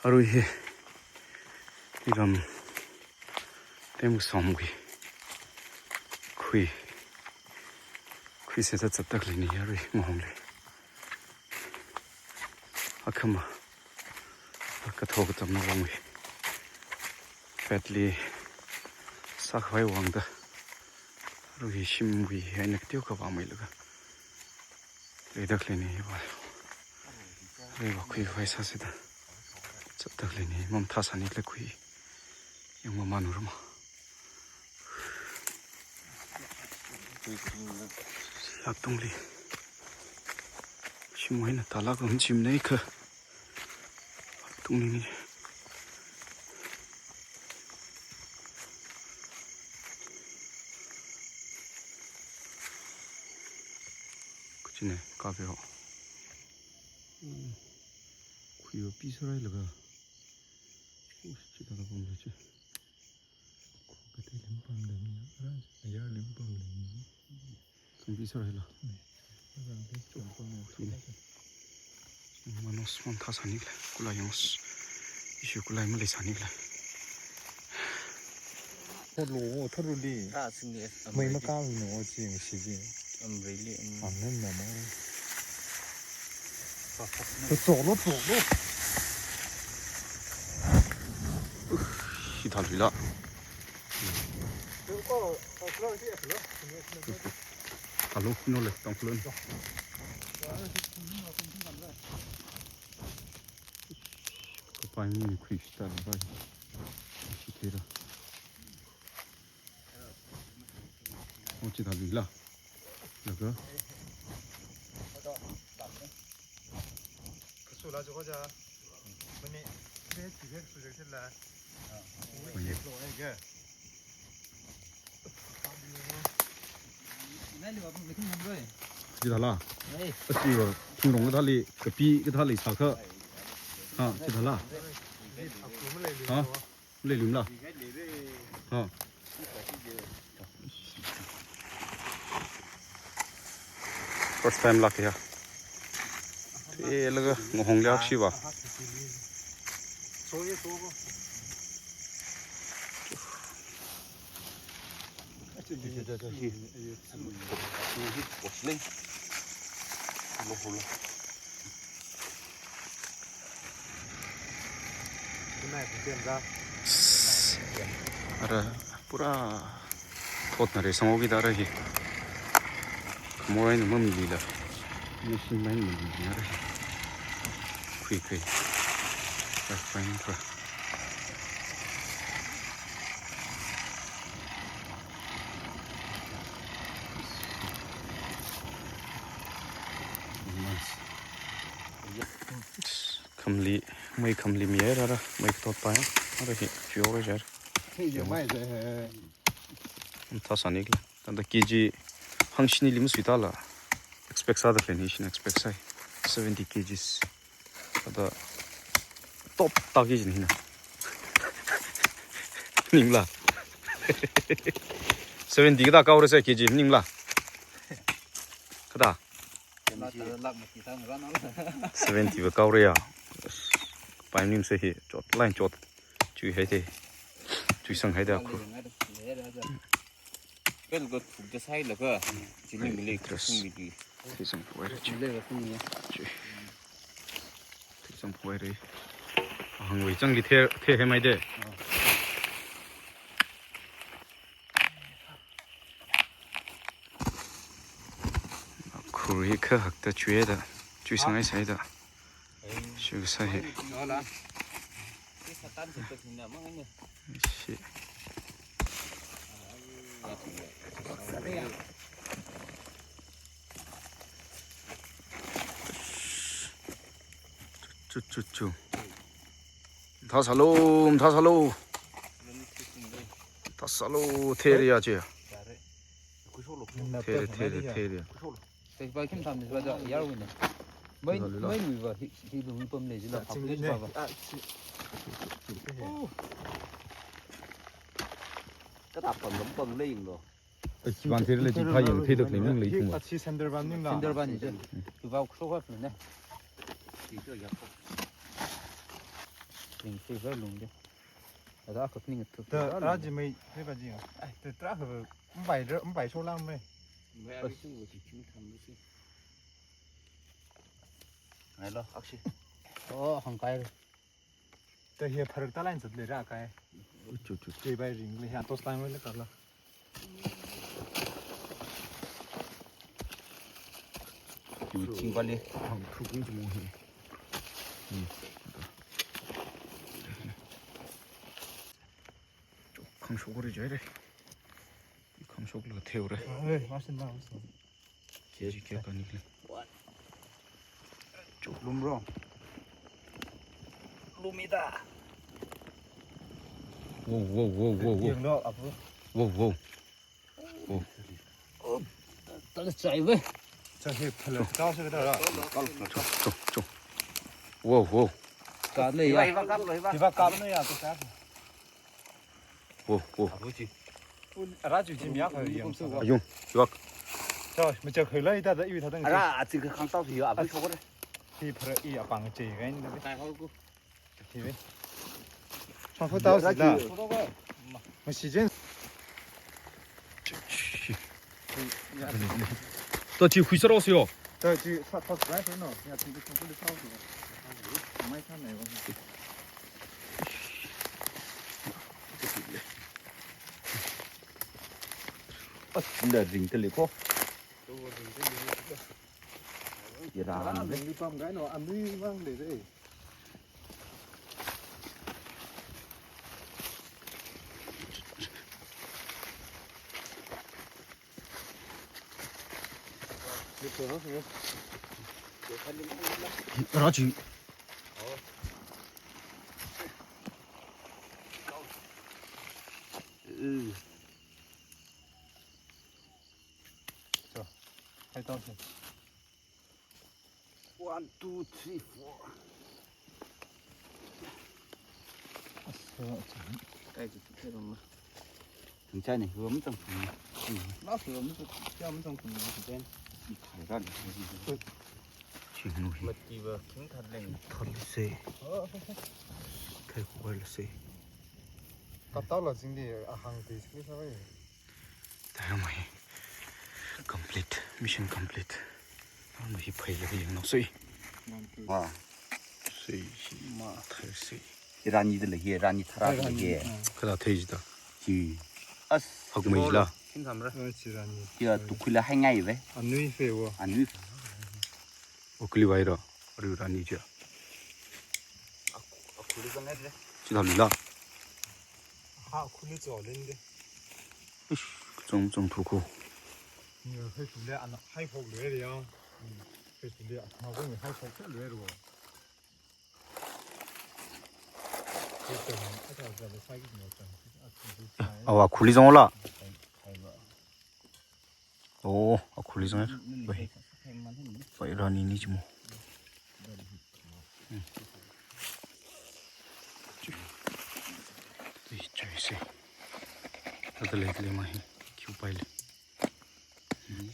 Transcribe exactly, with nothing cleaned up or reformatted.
Arui hi, igam tem somwui khui, khui sāda zatda khaleina arui ngahongli. Akhama, katho katamna vangwui, petli sākhavai vangda, arui shimwui eina kateokha vāmeilaga leida khaleina hiva. Hiva khuikhavai sāsāda zatda khaleina, mamathā sāni khala khui. Yangmamān haorama. Laktungli. Shimwui eina tālāk lam chimnei kha. Laktungli ni. Kuchine, kapeo. Khuiva pisārailaga. Ush, chithāda pamda chi. Khu katei lim pamda mi, ara, ayar lim pamda mi. Khang pisāraila. Ara, lim chom pamda. Khuni. Manos mamathā sāni khala, kulai yangos. Ishi kulai malei sāni khala. Thotlu, thotlu li. Ah, sini, eh, mei amreli. Makāmino, chi, sigi. Amreli, um. Amreli, mama. Thotlu, thotlu. Hithāluila. Hello, no le, tongklun. Kapai mi khuista la bai. Chithāra. O, chithāluila. Laga. Kasula joko ja. Mani, ke, ke, ke, su joko la. Mani. Chithāla. Asiva, thungrong kathāli, kapi kathāli sākha. Ha, chithāla. Ha? Leilumla. Ha. First time lāk ya. Te laga ngahongli akshiva. Ara, pura thotna re sango kida ara hi. Khamor eina mamilila. Machine eina mamili ara hi. Khui khui. Khui khui. Khamli, mei khamli miya rara, mei kathot pai, ara hi, chiora jar. Hey, ya mai je, hey. Mamathā sāni khala. Tangda K G hangshini lim suitala. Expect sāda khalei ni shin expect sāi. Seventy K Gs. Thāda top target ni hina. Maningla. Seventy kathā kaora sāi K G maningla. Kathā. Seventy va kaora ya. Pai nim se hi chot line chot. Chui haida. Chui sanghaida khu. Bel go thuk da sai la ka. Chini mili. Interest. Thei sangphuira chi. Mili ka thung ni. Chi. Thei sangphuira. Ahangwui changli the, the hai mai de. Khuri kha hakta chuida. Chui sanghai saida. Shu sāhi. Shi. Chu, chu, chu. Mathā sālu, mathā sālu. Mathā sālu, theriya chi. Theri, theri, theri. Sai pai khim tham ni ba ja yar win. Mai, mai lui ba hi, hi lui pam le jila. Ching ni ne. Ba ba. Ah, chi. Ka ta pam lam pam le ying lo. Ai, ban thei le chi pha ying thei dok le ming le chung. Ah, chi center ban ning la. Center ban ni je. Tu ba khro kha ne. Chi to ya ko. Ning si vai lung de. Ada ka ning tu. Ta raji mai, mai ba ji. Ai, ta tra ka mai ra, mai so lang mai. Mai abi chung wo chi chung tham lu si. Ngai lo, aksi. Oh, hang kai. Ta hi pharak ta line zat le ra kai. Chu chu. Ke bai ring le ha tos line le ka la. Yu ting ba le. Hang thu king mo hi. Hmm. Khangshok re jai re. Khangshok la theu re. Ai, masin ma, masin. Kg kya kani le. Chuk lum ro. Lum ida. Wow, wow, wow, wow, wow. Yang no, apu. Wow, wow. Wow. Oh, ta, ta chai ve. Cha he phala, ta se da ra. Chuk, chuk, chuk. Wow, wow. Ka ne ya. Iwa ka ne ya, ta. Wo, wo. Abuji. Ara ju ji mya kha yong sa. Ayung, yuak. Cha, mi cha khai lai ta da iwi ta dang. Ara, achi ka khang tau yo, abu chok re. Ti phara i apang che ga ni da. Tai ho ku. Ti ve. Chang pho tau si da. Ma si jen. To chi khui saro sio. To chi sa thos bai no. Ya ti ko ko sa. Mai kha nai wo. As, nda ring te le ko. Ira. Ah, ni pam gai no, anui mang le re. Raji. So, hai tau se. One, two, three, four. Aso, aso. Kai tu tu tu ma. Thangchai ni, huam tang tu. Ma huam tu, huam tang tu. Thangchai ni. Khai ra ni. Chingnu hi. Mati ba, king that leng. Thot se. Oh, oh, oh. Khai ko le se. Ka tau la jing di, ahang di, sini sa wai. Tara mai. Complete. Mission complete. Tara mai hi phai le yang nok sui. Wow. Sui hi ma thai sui. Hi rani de le hi, rani thara de le hi. Kada thai ji da. Hi. As. Hak mai la. Kin tham ra. Chi rani. Ya, tu khui la hai ngai ve. Anui fe wo. Anui. O kli vai ra. Ari rani ja. Chi tham la. Ha, khuli cho len de. Ish, chong chong thu ko. Ni hai khuli ana hai phok le ya. Hai khuli ana ko ni hai phok le ro. Awa khuli zong la. Oh, akhuli zong. Bai. Bai rani ni chimo. Hmm. Ui, chai se. Tata le le mai. Kyu pai le. Hmm.